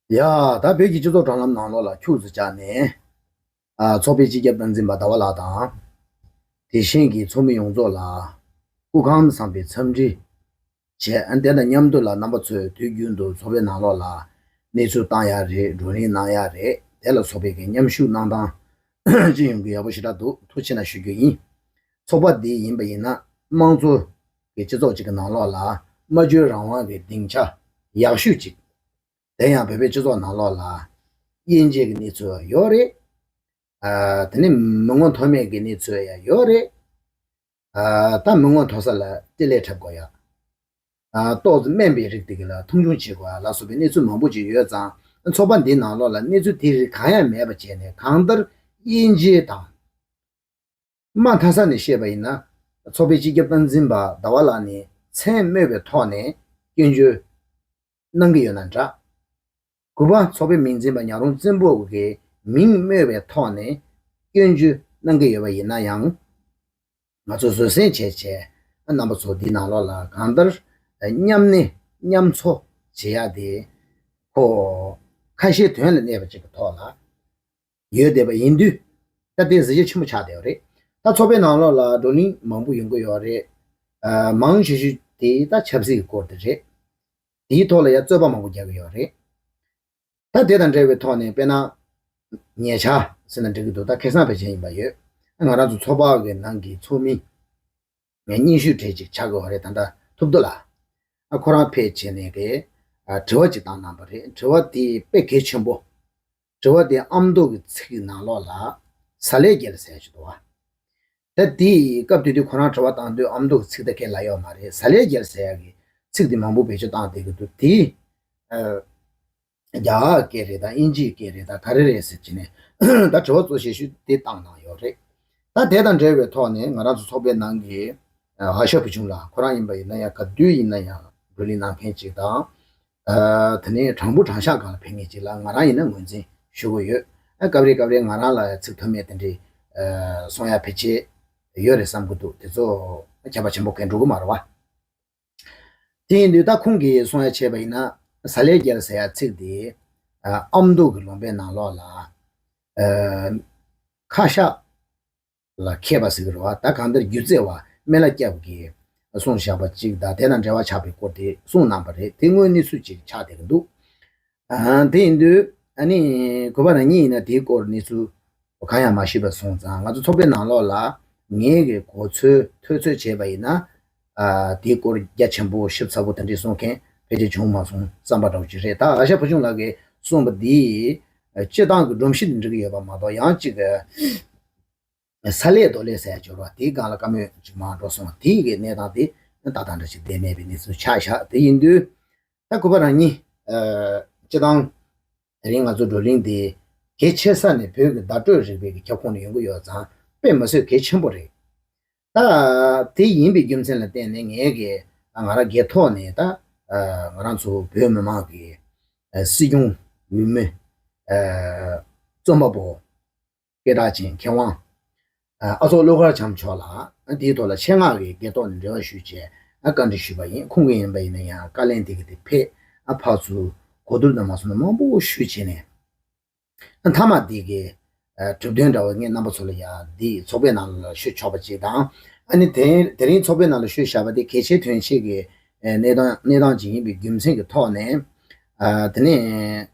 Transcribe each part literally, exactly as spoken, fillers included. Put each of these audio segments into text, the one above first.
ཡ། ད་བོད་ཀྱི་སྤྱི་ཚོགས་དྲ་ལམ་ནང་ལོགས་ལ་ཁྱུག་ཙམ་བཅར་ནས། ཨ། ཚོགས་པའི་སྤྱི་ཁྱབ་སྟངས་འཛིན་པ་ཟླ་བ་ལགས་དང་། དེ་བཞིན་གྱི་ཚོགས་མི་ཡོངས་རྫོགས་ལ་སྐུ་ཁམས་བཟང་པའི་འཚམས་འདྲི་བྱས། ཨ། དེ་དང་མཉམ་དུ་ལ་རྣམ་པ་ཚོས་དུས་རྒྱུན་དུ་ཚོགས་པའི་ནང་ལོགས་ལ་གནས་ཚུལ་བཏང་ཡ་རེད། བགྲོ་གླེང་གནང་ཡ་རེད། དེ་ལ་སོགས་པའི་གི་མཉམ་ཞུགས་གནང་སྟངས་ཅི་ཡོང་གི་ཡག་པོ་ཞེ་དྲག་འདུག་ཐུགས་རྗེ་ཆེ་གནང་ཞུ་རྒྱུ་ཡིན། ཚོགས་པ་འདི་ཡིན་པ་ཡིན་ན་དམངས་གཙོ་གི་སྤྱི་ཚོགས་ཅིག་གི་ནང་ལོགས་ལ་སྨྲ་བརྗོད་རང་དབང་གི་སྡིངས་ཆ་ཡག་ཤོས་ཅིག་དེ་ཡང་བོད་པའི་སྤྱི་ཚོགས་ནང་ལོགས་ལ་དབྱེ་འབྱེད་ཀྱི་གནས་ཚུལ་ཡོད་རེད། ཨ། དེ་ནས་མི་ངོ་མཐོ་དམན་གྱི་གནས་ཚུལ་ཡང་ཡོད་རེད། ཨ། ད་མི་ངོ་མཐོ་ས་ལ་ཏི་ལས་འཁྲབ་དགོས་ཡ། ཨ། ཏོག་ཙམ་དམན་པའི་རིགས་དེ་ག་ལ་མཐོང་ཆུང་བྱེད་དགོས་ཡ་ལ་སོགས་པའི་གནས་ཚུལ་མང་པོ་ཅིག་ཡོད་ཙང་། ཚོགས་པ་འདིའི་ནང་ལོགས་ལ་གནས་ཚུལ་དེ་རིགས་གང་ཡང་མེད་པ་བྱས་ནས། གང་ལྟར་དབྱེ་འབྱེད་དང་། མ་མཐའ་ས་ནས་བཤད་པ་ཡིན་ན། ཚོགས་པའི་སྤྱི་ཁྱབ་སྟངས་འཛིན་པ་ཟླ་བ་ལགས་ནས་མཚན་སྨོས་པའི་ཐོག་ནས་སྐྱོན་བརྗོད་གནང་གི་ཡོད་ན་འདྲ། གུས་པ་ཚོགས་པའི་མིང་འཛིན་པ་ཉག་རོང་བཙན་པོ་གིས་མིང་སྨོས་པའི་ཐོག་ནས་སྐྱོན་བརྗོད་གནང་གི་ཡོད་པ་ཡིན་ན་ཡང་། ང་ཚོ་བཟོད་བསྲན་བྱས་བྱས། རྣམ་པ་ཚོ་འདིའི་ནང་ལོགས་ལ་གང་ལྟར་མཉམ་གནས་མཉམ་འཚོ་བྱེད་ཡ་དེ་ཁོ་ཁ་ཞེ་དོན་ལ་གནས་པ་ཅིག་གི་ཐོག་ལ་ཡོད་བསྡད་པ་ཡིན་དུས། ད་དེ་གཟི་བརྗིད་ཆེན་པོ་ཆགས་བསྡད་པ་རེད། ད་ཚོགས་པའི་ནང་ལོགས་ལ་བགྲོ་གླེང་མང་པོ་ཡོང་གི་ཡོད་རེད། ཨ། མང་ཆེ་ཤོས་དེ་ད་ཆབ་སྲིད་ཀྱི་སྐོར་དེ་རེད། དེའི་ཐོག་ལ་ཡང་རྩོད་པ་མང་པོ་རྒྱག་གི་ཡོད་རེད། ད་དེ་དང་འབྲེལ་བའི་ཐོག་ནས་དཔེར་ན། ཉེ་ཆར་ཟེར་ན་འགྲིག་གི་འདུག་ད་ཁ་སང་ཕལ་ཆེར་ཡིན་པ་ཡོད། ང་རང་ཚོ་ཚོགས་པ་གི་ནང་གི་ཚོགས་མི་ངས་སྙན་ཞུ་གྲས་ཅིག་ཆགས་དགོས་པ་རེད། ད་ལྟ་ཐུབ་བསྟན་ལགས། ཨ། ཁོ་རང་ཕེབས་བྱས་ནས་གི། ཨ། དྲི་བ་ཅིག་བཏང་གནང་པ་རེད། དྲི་བ་དེ་དཔེ་གལ་ཆེན་པོ། དྲི་བ་དེ་ཨ་མདོ་གི་ཚིག་ནང་ལོགས་ལ་ཟ་ལེ་རྒྱལ་ཟེར་ཡ་ཅིག་འདུག་བ། ད་དེ་སྐབས་དེ་དུས་ཁོ་རང་དྲི་བ་བཏང་དུས་ཨ་མདོ་གི་ཚིག་དེ་སྐད་ལ་ཡོད་མ་རེད། ཟ་ལེ་རྒྱལ་ཟེར་ཡ་གི་ཚིག་དེ་མང་པོ་བེད་སྤྱོད་བཏང་བསྡད་ཀྱི་འདུག་དེ། ཨ། རྒྱ་གར་སྐད་རེད་དང་དབྱིན་ཇིའི་སྐད་རེད་དང་ག་རེ་རེད་ཟེར་གྱི་ནས། ད་དྲི་བ་གཙོ་ཆེ་ཤོས་དེ་བཏང་གནང་ཡོད་རེད། ད་དེ་དང་འབྲེལ་བའི་ཐོག་ནས་ང་རང་ཚོ་ཚོགས་པའི་ནང་གི། ཨ། ཧ་ཤ་བུ་ཆུང་ལགས། ཁོ་རང་ཡིན་པ་ཡིན་ན་ཡང་ག་དུས་ཡིན་ན་ཡང་བགྲོ་གླེང་གནང་མཁན་ཅིག་དང་། ཨ། དེ་ནས་དྲང་པོ་དྲང་བཞག་སྒང་ལ་ཕེབས་མཁན་ཅིག་ལ་ང་རང་ཡིན་ན་ངོས་འཛིན་ཞུ་གི་ཡོད། ཨ། སྐབས་རེ་སྐབས་རེ་ང་རང་ལ་ཚིག་མཐོ་དམན་དེ་འདྲའི། ཨ། གསུང་ཡ་ཕལ་ཆེར་ཡོད་རེད་བསམ་གྱི་འདུག་དེ་ཚོ་ཁྱད་པར་ཆེན་པོ་གང་འགྲོ་གི་མ་རེད་བ། དེ་ཡིན་དུས་ད་ཁོང་གིས་གསུང་ཡ་བྱས་པ་ཡིན་ན། ཟ་ལེ་རྒྱལ་ཟེར་ཡ་ཚིག་དེ། ཨ། ཨ་མདོ་གི་ལུང་པའི་ནང་ལོགས་ལ། ཨ། ཁ་ཤགས་ལ་མཁས་པ་ཟེར་གི་རེད་བ། ད་གང་ལྟར་སྒྱུ་རྩལ་བ་སྨན་བླ་སྐྱབས་ཀྱིས་གསུངས་བཞག་པ་ཅིག་དང་དེ་དང་འབྲེལ་བ་ཆགས་པའི་སྐོར་དེ་གསུངས་གནང་པ་རེད། དེ་དངོས་གནས་ཚུལ་ཅིག་ཆགས་བསྡད་ཀྱི་འདུག་ཨ། དེ་ཡིན་དུས་ཨ་ནི་གུས་པ་རང་ཉིད་ཡིན་ན་དེའི་སྐོར་གནས་ཚུལ་གང་ཡང་མ་ཤེས་པ་སོང་ཙང་། ང་ཚོ་ཚོགས་པའི་ནང་ལོགས་ལ་ངས་གི་གོ་ཚོད་ཐོས་ཚོད་བྱས་པ་ཡིན་ན། ཨ། དེའི་སྐོར་རྒྱ་ཆེན་པོ་ཞིབ་ཚགས་པོ་དེ་འདྲས་གསུང་མཁན་ཕལ་ཆེར་བྱུང་མ་སོང་བསམ་པ་འདྲ་བོ་ཅིག་རེད། ད་ཨ་ཤ་བུ་ཆུང་ལགས་ཀྱིས་གསུངས་པ་འདི་སྤྱིར་བཏང་གི་སྒྲོམ་གཞི་འདི་འགྲིག་གི་ཡོད་པ་མ་གཏོགས། ཡང་ཅིག་ཟ་ལེ་རྡོ་ལེ་ཟེར་ཡ་སྦྱོར་བ་དེའི་སྒང་ལ་བཀའ་མོལ་ཅིག་མར་འགྲོ་སོང་། དེའི་གི་གནས་སྟངས་དེ་ད་ལྟ་འདྲ་ཞིག་བསྡད་མེད་པའི་གནས་ཚུལ་ཆགས་བཞག་དེ་ཡིན་དུས། ད་གུས་པ་རང་ཉིད། ཨ། སྤྱིར་བཏང་དེ་རིང་ང་ཚོ་བགྲོ་གླེང་འདི་གལ་ཆེ་ས་ནས་བོད་ཀྱི་བརྡ་སྤྲོད་རིག་པའི་གི་ཁྱབ་ཁོངས་ནས་ཡོང་གི་ཡོད་ཙང་། དཔེ་མི་སྲིད་གལ་ཆེན་པོ་རེད། ད་དེ་ཡིན་པའི་རྒྱུ་མཚན་ལ་བརྟེན་ནས་ངས་གི། ཨ། ང་རང་སྒེར་ཐོག་ནས་ད། ཨ། ང་རང་ཚོ་བོད་མི་མང་གི། ཨ། སྲིད་སྐྱོང་འོས་མི། ཨ། རྩོམ་པ་པོ་སྐད་གྲགས་ཅན་མཁས་དབང་། ཨ། ཨ་ཚོགས་བློ་དཀར་བྱམས་མཆོག་ལགས། ཨ། དེའི་ཐོག་ལ་ཆེད་མངགས་ཀྱིས་སྒེར་ཐོག་ནས་འབྲེལ་བ་ཞུས་བྱས། ཨ། བཀའ་འདྲི་ཞུས་པ་ཡིན། ཁོང་གིས་ཡིན་པ་ཡིན་ན་ཡང་བཀའ་ལན་དེ་གི་དེ་ཕེབས། ཨ། ཕར་ཚུར་གོ་བསྡུར་དང་མ་སོང་ན་མང་པོ་ཞུས་བྱས་ནས། ཨ། མཐའ་མ་དེ་གི། ཨ། གྲུབ་དོན་འདྲ་བོ་ངས་རྣམ་པ་ཚོ་ལ་ཡང་འདི་ཚོགས་པའི་ནང་ལ་ཞུ་ཆོག་པ་ཅིག་དང་། ཨ་ནི་དེ་དེ་རིང་ཚོགས་པའི་ནང་ལ་ཞུས་བཞག་པ་དེ་གལ་ཆེ་དོན་ཆེ་གི། ཨ། གནས་སྟངས་གནས་སྟངས་ཅིག་ཡིན་པའི་རྒྱུ་མཚན་གྱི་ཐོག་ནས། ཨ། དེ་ནས།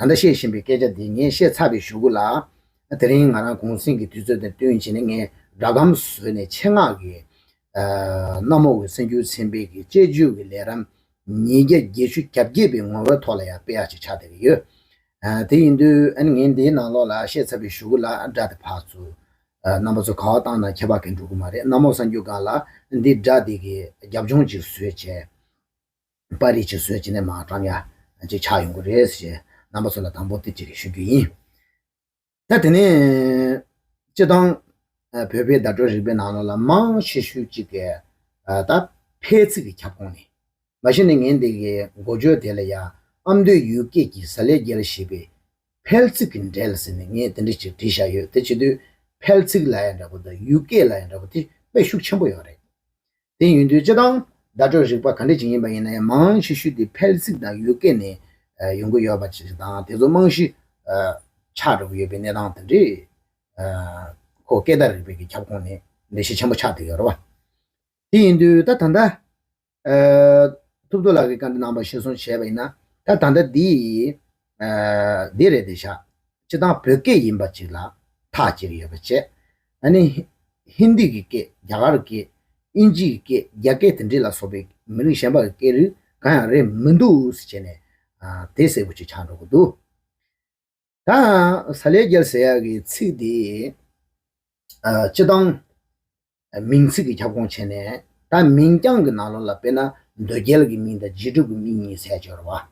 ཨ། ད་ལྟ་བཤད་བཞིན་པའི་སྐད་ཆ་འདི་ངས་བཤད་ཚར་བའི་གཞུག་གུ་ལ། དེ་རིང་ང་རང་གུང་སེང་གི་དུས་ཚོད་དང་བསྟུན་བྱས་ནས་ངས་སྒྲ་སྒམ་བཟོས་ནས་ཆེད་མངགས་ཀྱིས། ཨ། གནམ་འོག་གི་སེམས་རྒྱུད་ཚན་པའི་གི་དཔྱད་བརྗོད་ཀྱི་ལས་རིམ་ཉིས་བརྒྱ་བརྒྱད་ཅུ་གྱ་བརྒྱད་པའི་ངོ་བོའི་ཐོག་ལ་ཡང་སྤེལ་ཡག་ཅིག་ཆགས་བསྡད་ཀྱི་ཡོད། ཨ། དེ་ཡིན་དུས་ཨ་ནི་ངས་འདིའི་ནང་ལོགས་ལ་བཤད་ཚར་བའི་གཞུག་གུ་ལ་སྒྲ་དེ་ཕར་ཚུར། ཨ། རྣམ་པ་ཚོ་ག་པར་བཏང་ན་ཁྱད་པར་གང་འགྲོ་གི་མ་རེད། གནམ་འོག་གསར་འགྱུར་སྒང་ལ་འདི་སྒྲ་འདི་གི་རྒྱབ་ལྗོངས་ཅིག་བཟོས་བྱས། པར་རིས་ཅིག་བཟོས་བྱས་ནས་མར་བཀྲམ་ཡག་ཅིག་ཆགས་ཡོང་གི་རེད་ཟེར། རྣམ་པ་ཚོ་ལ་དང་པོ་དེ་ཅིག་ཞུ་རྒྱུ་ཡིན། ད་དེ་ནས་སྤྱིར་བཏང་། ཨ། བོད་པའི་བརྡ་སྤྲོད་རིག་པའི་ནང་ལོགས་ལ་མང་ཆེ་ཤོས་ཅིག་གིས། ཨ། ད་ཕལ་ཚིག་གི་ཁྱབ་ཁོངས་ནས། མ་གཞི་ནས་ངས་འདི་གི་འགོ་བརྗོད་དེ་ལ་ཡང་ཨ་མདོའི་ཡུལ་སྐད་ཀྱི་ཟ་ལེ་རྒྱལ་ཞེས་པའི་ཕལ་ཚིག་གི་འགྲེལ་ཟེར་ནས་ངས་དེ་འདྲ་ཅིག་བྲིས་བཞག་ཡོད། དེ་བྱེད་དུས་ཕལ་ཚིག་ལབ་ཡ་འདྲ་པོ་དང་ཡུལ་སྐད་ལབ་ཡ་འདྲ་པོ་དེ་དཔེ་ཤུགས་ཆེན་པོ་ཡོད་རེད། དེ་ཡིན་དུས་སྤྱིར་བཏང་བརྡ་སྤྲོད་རིག་པ་ག་འདྲ་ཅིག་ཡིན་པ་ཡིན་ན་ཡང་མང་ཆེ་ཤོས་དེ་ཕལ་ཆེར་དང་ཡུལ་སྐད་ནས་ཡོང་གི་ཡོད་པ་ཅིག་དང་དེ་ཚོ་རྨང་གཞི་ཆགས་འགྲོ་གི་ཡོད་པའི་གནས་སྟངས་དེ་འདྲས་ཁོ་སྐད་བརྡ་རིག་པའི་གི་ཁྱབ་ཁོངས་ནས་འགྲེལ་བཤད་ཆེན་པོ་ཆགས་བསྡད་ཡོད་རེད་བ། དེ་ཡིན་དུས་ད་ད་ལྟ། ཨ། ཐུབ་རྡོར་ལགས་ཀྱིས་བཀའ་འདྲི་གནང་བ་གཞིར་བཟུང་བྱས་པ་ཡིན་ན། ད་ད་ལྟ་འདི། ཨ། འདི་རེད་དེ་ཤག་སྤྱིར་བཏང་བོད་སྐད་ཡིན་པ་ཅིག་ལ་ཐག་བཅད་ཀྱི་ཡོད་པ་བྱས། ཨ་ནི། ཧིན་དི་གི་སྐད། རྒྱ་གར་སྐད། དབྱིན་ཇིའི་སྐད། རྒྱ་སྐད་དེ་འདྲས་ལ་སོགས་པའི་མི་རིགས་གཞན་པ་གི་སྐད་རིགས་གང་ཡང་རེད་མི་འདུག་ཟེར་བྱས་ནས། ཨ། དེ་གསལ་པོ་ཅིག་ཆགས་འགྲོ་གི་འདུག་ད་ཟ་ལེ་རྒྱལ་ཟེར་ཡག་གི་ཚིག་དེ། ཨ། སྤྱིར་བཏང་། མིང་ཚིག་གི་ཁྱབ་ཁོངས་བྱས་ནས་ད་མིང་རྐྱང་གི་ནང་ལོགས་ལ་དཔེར་ན་མདོ་རྒྱལ་གྱི་མིང་དང་རྗེས་གྲུབ་ཀྱི་མིང་གཉིས་ཟེར་ཡག་ཅིག་ཡོད་རེད་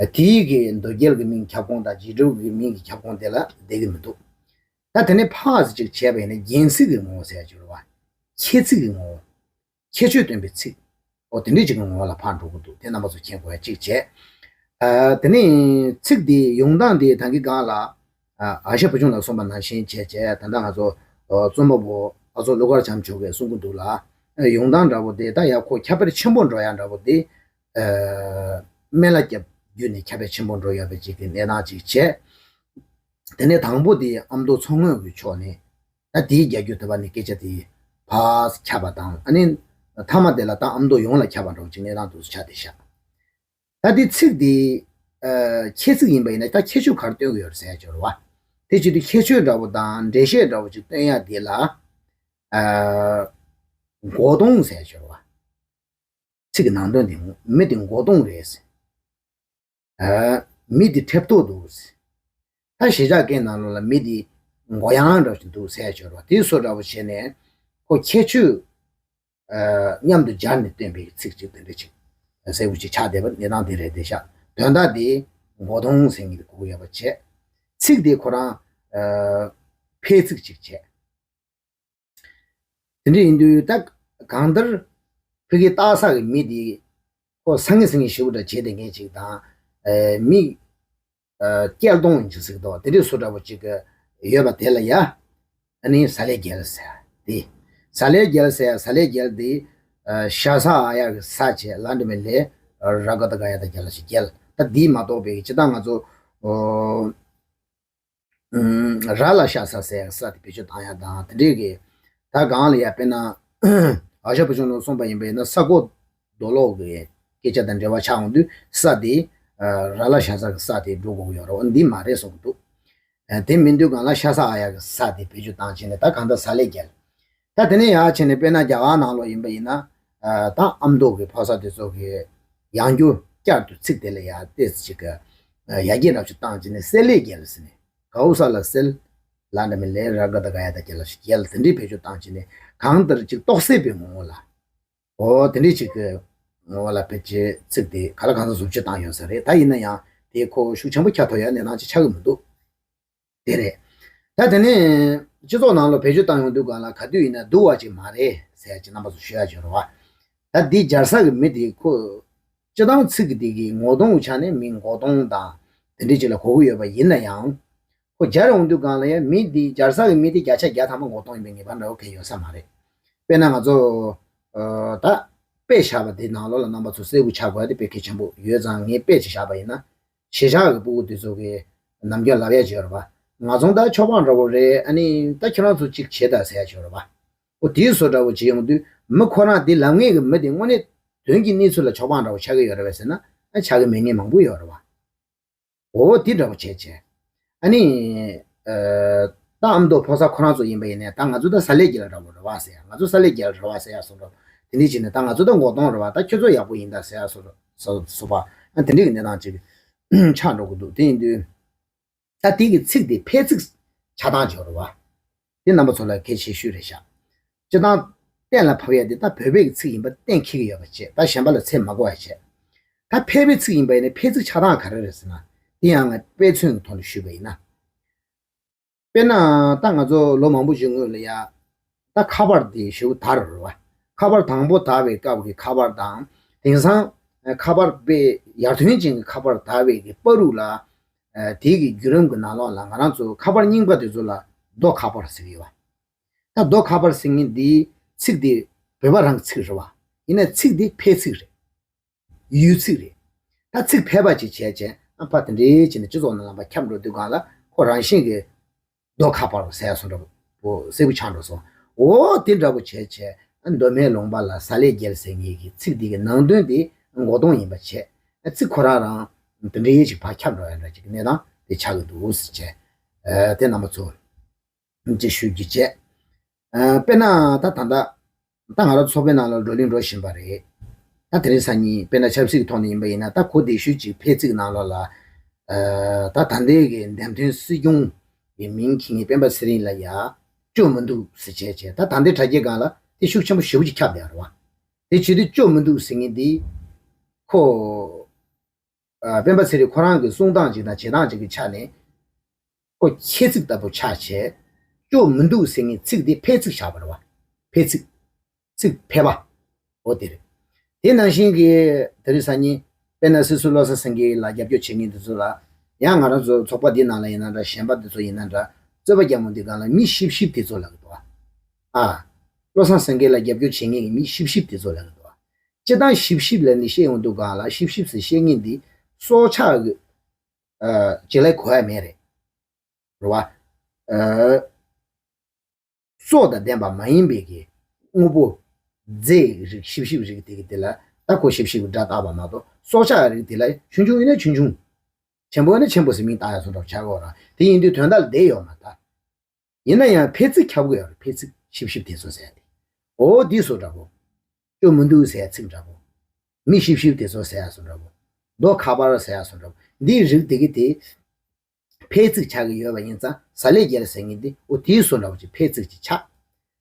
བ། དེའི་གི་མདོ་རྒྱལ་གྱི་མིང་ཁྱབ་ཁོངས་དང་རྗེས་གྲུབ་ཀྱི་མིང་གི་ཁྱབ་ཁོངས་དེ་ལ་བསྡད་ཀྱི་མི་འདུག་ད་དེ་ནས་ཕར་ཙམ་ཅིག་བྱས་པ་ཡིན་ན་རྒྱན་ཚིག་གི་ངོ་བོ་ཟེར་ཡག་ཅིག་ཡོད་རེད་བ། ཁྱད་ཚིག་གི་ངོ་བོ། ཁྱད་ཆོས་སྟོན་པའི་ཚིག་འོ་དེ་འདྲས་ཅིག་གི་ངོ་བོ་ལ་ཕར་འགྲོ་གི་འདུག་དེ་རྣམ་པ་ཚོ་མཁྱེན་དགོས་ཡ་གཅིག་བྱས། ཨ། དེ་ནས་ཚིག་འདི་ཡོང་སྟངས་འདི་ད་གིན་སྒང་ལ། ཨ། ཨ་ཞེ་བུ་ཆུང་ལགས་གསུངས་པ་ནང་བཞིན་བྱས་བྱས་ད་ལྟ་ང་ཚོ། ཨ། རྩོམ་པ་པོ་ཨ་ཚོ་ཀླུ་མཁར་བྱམས་མཆོག་གིས་གསུང་གི་འདུག་ལ། ཨ། ཡོང་སྟངས་འདྲ་པོ་དེ་ད་ཡ་ཁོ་ཁྱབ་སྤེལ་ཆེན་པོ་འགྲོ་ཡ་འདྲ་པོ་དེ། ཨ། སྨན་བླ་སྐྱབས་བརྒྱུད་ནས་ཁྱབ་སྤེལ་ཆེན་པོ་འགྲོ་ཡོད་པའི་ཅིག་གི་གནས་སྟངས་ཅིག་བྱས། དེ་ནས་དང་པོ་དེ་ཨ་མདོ་མཚོ་སྔོན་གྱི་ཕྱོགས་ནས། ད་དེའི་རྒྱལ་རྒྱུད་དེ་བ་ནས་སྐད་ཆ་དེ་ཕར་ཁྱབ་པ་དང་ཨ་ནི་མཐའ་མ་དེ་ལ་ད་ཨ་མདོ་ཡོངས་ལ་ཁྱབ་པ་འདྲ་བོ་ཅིག་གནས་སྟངས་འདུག་སེ་ཆགས་བསྡད་ཤག་ད་དེ་ཚིག་དེ་ཨ་ཁྱད་ཚིག་ཡིན་པ་ཡིན་ན་ད་ཁྱད་ཆོས་ག་རེ་སྟོན་གྱི་ཡོད་རེད་ཟེར་ཡ་ཅིག་ཡོད་རེད་བ། དེ་བྱེད་དུས་ཁྱད་ཆོས་འདྲ་བོ་དང་འགྲེལ་བཤད་འདྲ་བོ་ཅིག་སྟོན་ཡ་དེ་ལ་ཨ་མགོ་སྟོང་ཟེར་ཡ་ཅིག་ཡོད་རེད་བ། ཚིག་གི་ནང་དོན་དེ་མི་དེ་མགོ་སྟོང་རེད་ཟེར། ཨ། མི་འདི་ཁྲེབ་ཏོག་འདུག་ཟེར། ད་གཞིས་ཆགས་སྐད་ནང་ལོགས་ལ་མི་འདི་མགོ་ཡང་འདྲ་ཞིག་འདུག་ཟེར་ཡ་ཅིག་ཡོད་རེད་བ། དེ་བཟོ་འདྲ་པོ་བྱས་ནས་ཁོ་ཁྱད་ཆོས་ཨ་མཉམ་དུ་སྦྱར་ནས་བཏོན་པའི་ཚིག་ཅིག་དེ་འདྲ་ཅིག་གསལ་པོ་ཅིག་ཆགས་བསྡད་པ་གནས་སྟངས་དེ་རེད་བསྡད་ཤག་དོན་དག་དེ་མགོ་སྟོང་ཟེར་མཁན་དེ་གོ་གི་ཡོད་པ་བྱས། ཚིག་དེ་ཁོ་རང་ཨ་འཕེལ་ཚིག་ཅིག་བྱས། དེ་འདྲ་ཡིན་དུས་ད་གང་ལྟར་ཕ་གི་སྟག་ཚང་གི་མི་དེ་ཁོ་སང་ངེ་སང་ངེ་ཞེ་པོ་འདྲ་བྱེད་བསྡད་མཁན་ཅིག་དང་། ཨེ་མི་ཨ་སྐྱལ་གཏོང་ཅིག་ཟེར་གི་འདུག་དེ་འདྲའི་བཟོ་འདྲ་པོ་ཅིག་ཡོད་པ་དེ་ལ་ཡ། ཨ་ནི་ཟ་ལེ་རྒྱལ་ཟེར་ཡ་དེ། ཟ་ལེ་རྒྱལ་ཟེར་ཡ་ཟ་ལེ་རྒྱལ་དེ། ཨ་ཤ་ས་ཨ་ཡ་གི་ས་བྱས་ལ་འདྲ་མེད་ལས་ར་ག་ད་ག་ཡ་ད་རྒྱལ་ལ་ཞིག་རྒྱལ་ད་དེ་མ་གཏོགས་པའི་སྤྱིར་བཏང་ང་ཚོ། ཨོ། ཨུམ། ར་ལ་ཤ་ས་ཟེར་ཡ་ས་དེ་བེད་སྤྱོད་བཏང་ཡ་དང་དེ་འདྲས་ཀྱི། ད་གང་ལ་ཡ་དཔེར་ན། ཨ་ཞེ་བུ་ཆུང་ལགས་གསུངས་པ་ཡིན་པས་ན་ས་གོ་རྡོ་ལོག་གི་སྐད་ཆ་དང་འབྲེལ་བ་ཆགས་འོང་དུས་ས་དེ། ཨ་ར་ལ་ཤ་ས་གི་ས་དེ་འགྲོ་དགོས་ཀྱི་ཡོད་རེད། འོ་འདི་མ་རེད་གསུང་གི་འདུག་ཨ་དེ་མིན་དུས་གང་ལ་ཤ་ས་ཨ་ཡ་གི་ས་དེ་བེད་སྤྱོད་བཏང་བྱས་ནས་ད་གང་ལྟར་ཟ་ལེ་རྒྱལ། ད་དེ་ནས་ཡར་བྱས་ནས་དཔེར་ན་རྒྱ་གར་ནང་ལོགས་ཡིན་པ་ཡིན་ན། ཨ་ད་ཨ་མདོ་གི་ཕོ་གསར་དེ་ཚོ་གི་ཡང་བསྐྱར་བསྐྱར་དུ་ཚིག་དེ་ལ་ཡ་ཏོག་ཙམ་ཅིག་གི་ཡར་རྒྱས་འདྲ་པོ་ཅིག་བཏང་བྱས་ནས་གསལ་ལེ་རྒྱལ་ཟེར་ནས་གའུ་ས་ལ་གསལ། ལ་འདྲ་མེད་ལས་ར་ག་ད་ག་ཡ་ད་རྒྱལ་ལ་ཞིག་རྒྱལ་དེ་འདྲའི་བེད་སྤྱོད་བཏང་བྱས་ནས་གང་ལྟར་ཅིག་རྟོགས་སད་པའི་ངོ་བོ་ལ། འོ་དེ་འདྲའི་ཅིག་གི་ངོ་བོ་ལ་ཕལ་ཆེར་ཚིག་དེ་ག་ལ་གང་འཚམ་ཟུར་ཕྱེ་བཏང་ཡོད་ས་རེད། ད་ཡིན་ན་ཡང་དེ་ཁོ་ཤུགས་ཆེན་པོ་ཁྱབ་ཐུབ་ཡ་གནས་སྟངས་ཅིག་ཆགས་ཀྱི་མི་འདུག་དེ་རེད། ད་དེ་ནས་སྤྱི་ཚོགས་ནང་ལ་བེད་སྤྱོད་བཏང་ཡོང་དུས་སྒང་ལ་ག་དུས་ཡིན་ན་སྡུག་པ་ཅིག་མ་རེད་ཟེར་ཡ་ཅིག་རྣམ་པ་ཚོ་ཤོད་ཡ་ཅིག་རེད་བ། ད་འདི་སྦྱར་ས་གི་མི་དེ་ཁོ། སྤྱིར་བཏང་ཚིག་གི་དེ་གི་ངོ་གདོང་ཆ་ནས་མི་མགོ་སྟོང་དང་དེ་འདྲའི་ཅིག་ལ་གོ་གི་ཡོད་པ་ཡིན་ན་ཡང་། ཁོ་སྦྱར་ཡོང་དུས་སྒང་ལ་ཡང་མི་དེ་སྦྱར་ས་གི་མི་དེ་བརྒྱ་ཆ་བརྒྱ་ཐམ་པ་མགོ་སྟོང་ཡིན་པའི་ངེས་པ་འདྲ་བོ་གང་ཡོད་ས་མ་རེད། དཔེར་ན་ང་ཚོ། ཨ་ད། དཔེ་བཞག་པ་དེ་ནང་ལོགས་ལ་རྣམ་པ་ཚོ་གསལ་པོ་ཆགས་དགོས་ཡ་དེ་དཔེ་གལ་ཆེན་པོ་ཡོད་ཙང་ངས་དཔེ་ཅིག་བཞག་པ་ཡིན་ན། གཞིས་ཆགས་ཀྱི་སྤུ་གུ་དེ་ཚོ་གིས་ནམ་རྒྱུན་ལབ་ཡ་ཅིག་ཡོད་རེད་པ། ང་ཚོ་ད་ཆོས་པ་འདྲ་བོ་རེད། ཨ་ནི་ད་ཁྱེད་རང་ཚོ་གཅིག་བྱེད་ད་ཟེར་ཡ་ཅིག་ཡོད་རེད་པ། འོ་དེའི་བཟོ་འདྲ་བོ་བྱེད་ཡོང་དུས་མི་ཁོ་རང་དེ་ལབ་མཁན་གྱི་མི་དེ་དངོས་གནས་དོན་གྱི་གནས་ཚུལ་ལ་ཆོས་པ་འདྲ་བོ་ཆགས་ཀྱི་ཡོད་རེད་པས་ཟེར་ན། ཨ་ཆགས་ཀྱི་མེད་མཁན་མང་པོ་ཡོད་རེད་པ། འོ་དེ་འདྲ་བོ་བྱས་བྱས། ཨ་ནི། ཨ་ད་ཨ་མདོ་ཕོ་གསར་ཁོ་རང་ཚོ་ཡིན་པ་ཡིན་ནའི་ད་ང་ཚོ་ད་ཟ་ལེ་རྒྱལ་འདྲ་བོ་རེད་པ་ཟེར་ཡ། ང་ཚོ་ཟ་ལེ་རྒྱལ་རེད་པ་ཟེར་ཡ་སོགས་འདྲ་དེ་འདྲ་བྱས་ནས་ད་ང་ཚོ་ད་མགོ་སྟོང་རེད་པ། ད་ཁྱོད་ཚོ་ཡག་པོ་ཡིན་ད་ཟེར་ཡ་སོགས་སོ་སོ་པ། ཨ་དེ་འདྲ་གི་གནས་སྟངས་ཅིག་ཆགས་འགྲོ་གི་འདུག་དེ་ཡིན་དུས། ད་དེ་གི་ཚིག་དེ་འཕེལ་ཚིག་ཆགས་སྟངས་ཅིག་ཡོད་རེད་པ། དེ་རྣམ་པ་ཚོ་ལ་གལ་ཆེ་ཤོས་རེད་ཤག་སྤྱིར་བཏང་གཏན་ལ་ཕབ་ཡ་དེ་ད་བོད་པའི་ཚིག་ཡིན་པ་གཏན་འཁེལ་གྱི་ཡོད་པ་བྱས། ད་གཞན་པ་ལ་ཚད་མ་བགོ་བ་བྱས། ད་ཕལ་པའི་ཚིག་ཡིན་པ་ཡིན་ན་ཕལ་ཚིག་ཆགས་སྟངས་ག་རེ་རེད་ཟེར་ན། དེ་ཡང་ང་དཔེ་མཚོན་གྱི་ཐོག་ནས་ཞུས་པ་ཡིན་ན། དཔེར་ན་ད་ང་ཚོ་ལོ་མང་པོ་ཞིག་སྔོན་ལ་ཡ། ད་ཁ་པར་དེ་ཞེ་པོ་དར་རེད་པ། ཁ་པར་དང་པོ་དར་བའི་སྐབས་ཀྱི་ཁ་པར་དང་། དེང་སང་ཁ་པར་དཔེ་ཡར་ཐོན་ཅན་གྱི་ཁ་པར་དར་བའི་གི་བར་དུ་ལ། ཨ་དེའི་གི་བརྒྱུད་རིམ་གྱི་ནང་ལོགས་ལ་ང་རང་ཚོ་ཁ་པར་རྙིང་པ་དེ་ཚོ་ལ་རྡོ་ཁ་པར་ཟེར་གྱི་ཡོད་པ། ད་རྡོ་ཁ་པར་ཟེར་མཁན་འདིའི་ཚིག་དེ་བོད་པ་རང་གི་ཚིག་རེད་པ། ཡིན་ན་ཚིག་འདི་ཕལ་ཚིག་རེད། ཡུལ་ཚིག་རེད། ད་ཚིག་ཕལ་པ་ཅིག་བྱས་བྱས་ཨ་ཕ་དེ་འདྲའི་བྱས་ནས་སྤྱི་ཚོགས་ནང་ལ་ཕར་ཁྱབ་འགྲོ་དུས་སྒང་ལ་ཁོ་རང་བཞིན་གྱི་རྡོ་ཁ་པར་ཟེར་ཡ་སོ་འདྲ་པོ་གསལ་པོ་ཆགས་འགྲོ་སོང་། འོ་དེ་འདྲ་པོ་བྱས་བྱས་ཨ་མདོ་སྨད་ལུང་པ་ལ་ཟ་ལེ་རྒྱལ་ཟེར་མཁན་གྱི་ཚིག་འདི་གི་ནང་དོན་དེ་མགོ་སྟོང་ཡིན་པ་བྱས། ཨ་ཚིག་ཁོ་རང་རང་དེ་འདྲའི་ཅིག་ཕར་ཁྱབ་འགྲོ་ཡ་འདྲ་ཅིག་གི་གནས་སྟངས་དེ་ཆགས་ཀྱི་འདུག་ཟེར་བྱས། ཨ་དེ་རྣམ་པ་ཚོ་ཅིག་ཞུ་རྒྱུ་བྱས། ཨ་དཔེར་ན་ད་ད་ལྟ་ད་ང་རང་ཚོགས་པའི་ནང་ལ་བགྲོ་གླེང་འགྲོ་བཞིན་པ་རེད། ད་དེ་རིང་སང་ཉིན་དཔེར་ན་ཆབ་སྲིད་ཀྱི་ཐོག་ནས་ཡིན་པ་ཡིན་ན་ད་གོ་བདེ་ཤོས་ཅིག་ཕལ་ཚིག་ནང་ལོགས་ལ། ཨ་ད་ད་ལྟའི་གི་འདེམས་ཐོན་སྲིད་སྐྱོང་གི་མིང་འཁྱེར་མཁན་སྤེན་པ་ཚེ་རིང་ལ་ཡ་སྐྱོ་མི་འདུག་ཟེར་བྱས་བྱས། ད་ད་ལྟའི་དྲ་རྒྱའི་སྒང་ལ་དེ་ཤུགས་ཆེན་པོ་ཞེ་པོ་ཅིག་ཁྱབ་བསྡད་ཡོད་རེད་བ། དེ་བྱེད་དུས་སྐྱོ་མི་འདུག་ཟེར་མཁན་འདི་ཁོ། ཨ་སྤེན་པ་ཚེ་རིང་ཁོ་རང་གི་གསུང་སྟངས་ཅིག་དང་བྱེད་སྟངས་ཅིག་གི་ཆ་ནས་ཁོ་ཁྱད་ཚིག་ལྟ་བུ་ཆགས་བྱས། སྐྱོ་མི་འདུག་ཟེར་མཁན་ཚིག་འདི་ཕལ་ཚིག་ཆགས་པ་རེད་བ། ཕལ་ཚིག་ཚིག་ཕལ་པ། འོ་དེ་རེད། དེ་ནང་བཞིན་གྱི་དེ་རིང་སང་ཉིན་དཔེར་ན་སྲིད་ཟུར་བློ་བཟང་སེང་གེ་ལ་རྒྱབ་སྐྱོར་བྱེད་མཁན་དེ་ཚོ་ལ་ཡང་ང་རང་ཚོ་ཚོགས་པ་འདི་ནང་ལ་ཡིན་ན་འདྲ། གཞན་པ་དེ་ཚོ་ཡིན་ན་འདྲ། རྩོད་པ་རྒྱག་མུ་འདི་སྒང་ལ་མི་ཤིབ་ཤིབ་དེ་ཚོ་ལབ་ཀྱི་འདུག་བ། ཨ་བློ་བཟང་སེང་གེ་ལ་རྒྱབ་སྐྱོར་བྱེད་མཁན་གྱི་མི་ཤིབ་ཤིབ་དེ་ཚོ་ལབ་ཀྱི་འདུག་བ། སྤྱིར་བཏང་ཞིབ་ཞིབ་ལབ་ནས་བཤད་ཡོང་དུས་སྒང་ལ་ཞིབ་ཞིབ་ཟེར་བཤད་མཁན་འདི་སྲོག་ཆགས་ཀྱི་ཨ་བྱེད་ལས་གོ་ཡ་མེད་རེད། རེད་བ། ཨ་སྲོག་དང་ལྡན་པ་མ་ཡིན་པའི་གི་དངོས་པོ་རྫས་རིགས་ཞིབ་ཞིབ་རིགས་དེ་གི་དེ་ལ་ད་ཁོ་ཞིབ་ཞིབ་སྒྲ་བཏགས་པ་མ་གཏོགས་སྲོག་ཆགས་རིགས་དེ་ལ་ཆུང་ཆུང་ཡིན་ན་ཆུང་ཆུང་། ཆེན་པོ་ཡིན་ན་ཆེན་པོ་ཟེར་མིང་བཏགས་ཡ་སོ་འདྲ་ཆགས་ཀྱི་ཡོད་རེད། དེ་ཡིན་དུས་དོན་དག་ལ་བསྡད་ཡོད་མ་ད། ཡིན་ན་ཡང་ཕལ་ཚིག་ཁྱབ་ཀྱི་ཡོད་རེད། ཕལ་ཚིག་ཞིབ་ཞིབ་དེ་ཚོ་ཟེར་ཡ་དེ། འོ་འདི་སོ་འདྲ་པོ། སྐྱོ་མི་འདུག་ཟེར་ཡ་ཚིག་འདྲ་པོ། མི་ཞིབ་ཞིབ་དེ་ཚོ་ཟེར་ཡ་སོ་འདྲ་པོ། རྡོ་ཁ་པར་ཟེར་ཡ་སོ་འདྲ་པོ། འདིའི་རིགས་དེ་གི་དེ་ཕལ་ཚིག་ཆགས་ཀྱི་ཡོད་པ་ཡིན་ཙང་ཟ་ལེ་རྒྱལ་ཟེར་མཁན་འདི་འོ་དེའི་སོ་འདྲ་པོ་ཅིག་ཕལ་ཚིག་ཅིག་ཆགས།